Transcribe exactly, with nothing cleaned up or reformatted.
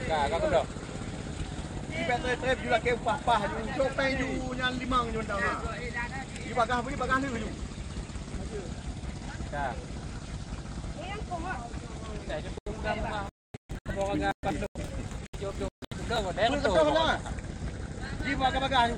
Ka, ka keudroe. Jipet trép-trép ju lakée upah-pah ju, cok péng ju nyan limong ju mantong ha. Jibagah bri, bagah lheueh ju. Ka. Jibagah-bagah ju.